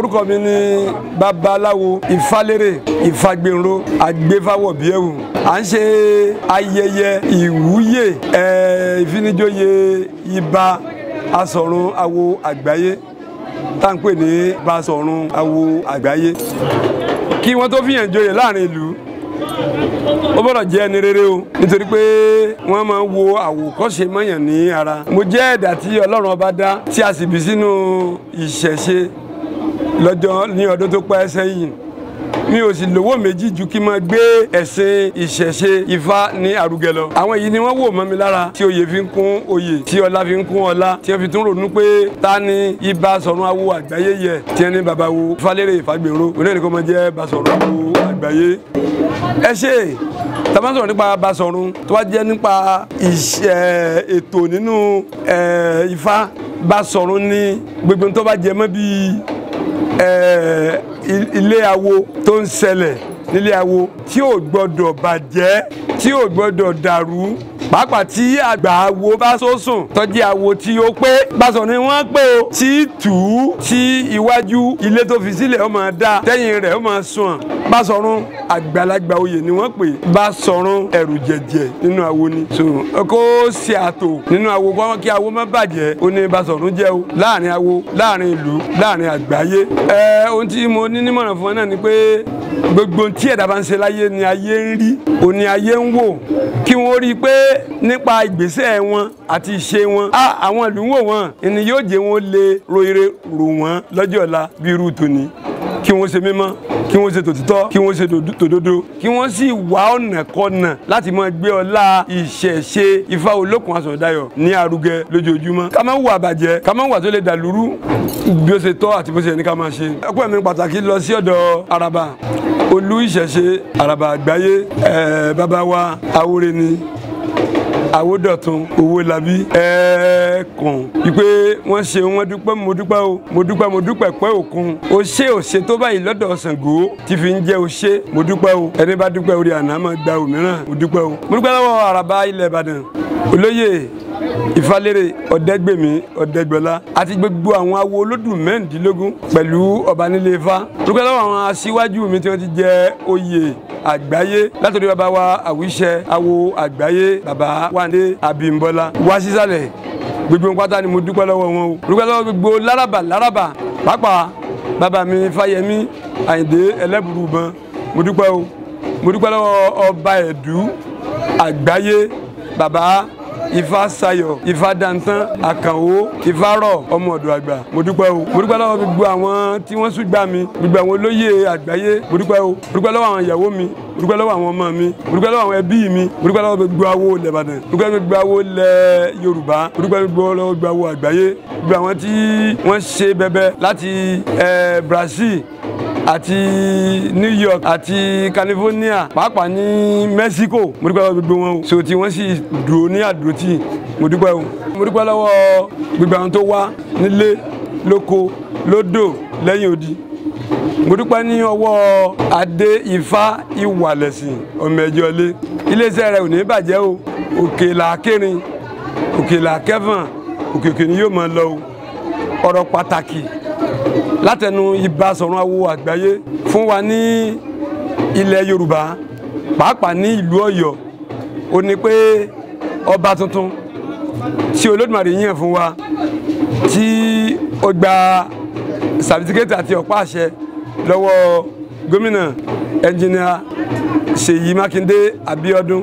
Orúkọ mi ni babaláwo Ifálérè Ifágbénró Agbéfáwọ̀bíẹ̀wù. À ń ṣe ayẹyẹ ìwúyè ìfinijóyè Ìbà Asọ̀run Awo Àgbáyé tá à ń pè ní Basọ̀run Awo Àgbáyé. Kí wọ́n tó fìyàn joyè láàrin ìlú, ó gbọ́dọ̀ jẹ́ ẹni rere o, nítorí pé wọ́n máa ń wo àwòkọ́ṣe mọ́yàn ní ara. Mo jẹ́ ẹ̀dá tí Ọlọ́run ọba dá tí a sì bí sínú ìṣẹ̀ṣe lọ́jọ́ ní ọdún tó pẹ́ sẹ́yìn. Mi ò sì lówó méjì ju kí n máa gbé ẹ̀sìn ìṣẹ̀ṣe Ifá ní arugẹ lọ. Àwọn yìí ni wọ́n wò mọ́ mi lára tí oyè fi ń kún oyè, tí ọlá fi ń kún ọlá, tí wọ́n fi tún ronú pé ta ni Ìbà Sọ̀run Awo Àgbáyé yẹ, tí wọ́n ní bàbá wo Ifálérè Ifágbénró, òun náà ni kò máa jẹ́ Basọ̀run Awo Àgbáyé. Ẹ ṣe tá bá ń sọ̀rọ̀ nípa Basọ̀run tó bá jẹ́ nípa ètò nínú Ifá, Basọ̀run ní gbogbo tó bá jẹ mọ́ bíi ilé awo tó ń ṣẹlẹ̀ nílé awo tí ò gbọdọ̀ bàjẹ́, tí ò gbọdọ̀ dàrú, pàápàá tí àgbà awo bá sósùn tọ́jú awo tí ó pé Basọ̀run ni wọ́n pé o, tí tù ú tí iwájú ilé tó fi sílẹ̀ ó máa dá, tẹ́yìn rẹ̀ ó máa sùn. Basọ̀run àgbàlagbà oyè ni wọ́n pè. Basọ̀run ẹ̀rù jẹ̀jẹ̀ nínú awo ni. So kó ṣe àtò nínú awo kọ́ kí awo má bàjẹ́, ó ní Basọ̀run jẹ́ o, láàrin awo, láàrin ìlú, láàrin àgbáyé. Ohun tí mo ní nímọ̀ràn fún ọ náà ni pé gbogbo tí ẹ̀dá bá ń ṣe láyé ni ayé ń rí, òní ayé ń wò, kí wọ́n rí i pé nípa ìgbésẹ̀ wọn àti ìṣe wọn, àwọn ìlú ń wò wọ́n, ìní yóò jẹ́ wọn lè ro ire rò wọ́n lọ́jọ́ ọ̀la bí irú tòní. Kí wọ́n ṣe mímọ́, kí wọ́n ṣe tòtítọ́, kí wọ́n ṣe tòdodo, kí wọ́n sì wá ọ̀nà kọ̀nà láti máa gbé ọlá ìṣẹ̀ṣe Ifá Olókun Asọ̀rọ̀dayọ̀ ní arugẹ lójoojúmọ́. Ká má hùwà bàjẹ́, ká má hùwà tó lè dàlúrú bí ó ṣe tọ́ àti bó ṣe ní ká máa ṣe. Ọpẹ́ mi pàtàkì lọ sí ọ̀dọ̀ Àràbà Olú ìṣẹ̀ṣe Àràbà Àgbáyé, bàbá wa Awore ni Awódọ̀tun Owólabí ẹ̀ẹ́kàn wípé wọ́n ṣe wọ́n dúpẹ́, mo dúpẹ́ o, mo dúpẹ́, mo dúpẹ́ pẹ́ òkun o ṣé ò ṣe tó báyìí lọ́dọ̀ Ṣàngó tí fi ń jẹ́ o ṣé, mo dúpẹ́ o. Ẹni bá dúpẹ́ orí àná máa gba òmíràn, mo dúpẹ́ o. Mo dúpẹ́ lọ́wọ́ Àràbà ilẹ̀ Ìbàdàn, olóyè Ifálérè Ọ̀dẹ́gbèmí Ọ̀dẹ́gbọlá àti gbogbo àwọn awo olódù mẹ́rìndínlógún pẹ̀lú ọba nílé Ifá. Mo dúpẹ́ lọ́wọ́ àwọn aṣíwájú mi tí wọ́n ti jẹ oyè àgbáyé látòrí bàbá wa Àwíṣẹ Awo Àgbáyé, bàbá Wándé Abímbọ́lá wá sísàlẹ̀, gbogbo pátá ni mo dúpẹ́ lọ́wọ́ wọn o. Mo dúpẹ́ lọ́wọ́ gbogbo láràbà láràbà, pàápàá bàbá mi Fáyẹmí Àyìndé Ẹlẹ́bùrúbọn, mo dúpẹ́ o. Mo dúpẹ́ lọ́wọ́ ọba Ẹ̀dú Àgbáyé, bàbá Ifásayọ̀ Ifádantán Àkànó Ifárọ̀ ọmọ ọ̀dọ̀ àgbà, mo dúpẹ́ o. Mo dúpẹ́ lọ́wọ́ gbogbo àwọn tí wọ́n súgbà mi, gbogbo àwọn olóyè àgbáyé, mo dúpẹ́ o. Mo dúpẹ́ lọ́wọ́ àwọn ìyàwó mi, mo dúpẹ́ lọ́wọ́ àwọn ọmọ mi, mo dúpẹ́ lọ́wọ́ àwọn ẹbí mi, mo dúpẹ́ lọ́wọ́ gbogbo awo ilẹ̀ Ìbàdàn, mo dúpẹ́ gbogbo awo ilẹ̀ Yorùbá, mo dúpẹ́ lọ́wọ́ gbogbo awo àgbáyé, gbogbo àwọn tí wọ́n ṣe bẹbẹ láti Brazil àti New York àti California, pàápàá ní Mexico, mo dúpẹ́ lọ́wọ́ gbogbo wọn o. So tí wọ́n sì dúró ní àdúrótì, mo dúpẹ́ o. Mo dúpẹ́ lọ́wọ́ gbogbo àwọn tó wá nílé, lóko, lódò, lẹ́yìn odi. Mo dúpẹ́ ní ọwọ́ Adé Ifá Ìwàlẹ̀sìn ọmọ ẹjọ́ ilé. Iléeṣẹ́ rẹ̀ ò ní bàjẹ́ o. Òkè là kérin, òkè là kẹfàn, òkè òkè ni yóò máa lọ o. Ọ̀rọ̀ pàtàkì látẹnu Ìbà Sọ̀run Awo Àgbáyé fún wa ní ilẹ̀ Yorùbá, pàápàá ní ìlú Ọ̀yọ́, ó ní pé ọba tuntun tí Olódùmarè yàn fún wa, tí ó gba sàfitíkẹ́tì àti ọ̀pá àṣẹ lọ́wọ́ gómìnà ẹnjìnìà Ṣèyí Mákindé Abíọ́dún,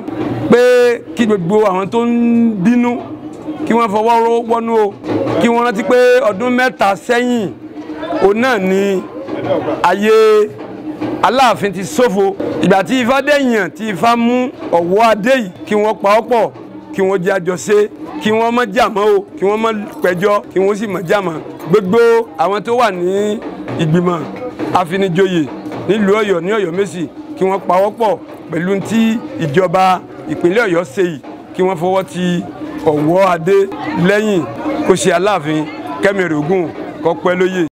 pé kí gbogbo àwọn tó ń bínú kí wọ́n fọwọ́ wọ́nú o, kí wọ́n rántí pé ọdún 3 sẹ́yìn òun náà ni ayé Aláàfin ti ṣófo. Ìgbà tí Ifá dẹ̀yàn tí Ifá mú ọ̀wọ́ adé yìí, kí wọ́n pa ọ́ pọ̀, kí wọ́n jẹ́ àjọṣe, kí wọ́n má jà mọ́ o, kí wọ́n má pẹjọ́, kí wọ́n sì má jà mọ́. Gbogbo àwọn tó wà ní ìgbìmọ̀ afinijoyè nílùú Ọ̀yọ́ ní Ọ̀yọ́ Mèsì, kí wọ́n pa ọ́ pọ̀ pẹ̀lú tí ìjọba ìpínlẹ̀ Ọ̀yọ́ ṣe yìí, kí wọ́n fọwọ́ ti ọ̀wọ́ adé lẹ́yìn kó ṣe Aláàfin kẹ́mi rògùn kó pẹ́ lóyè.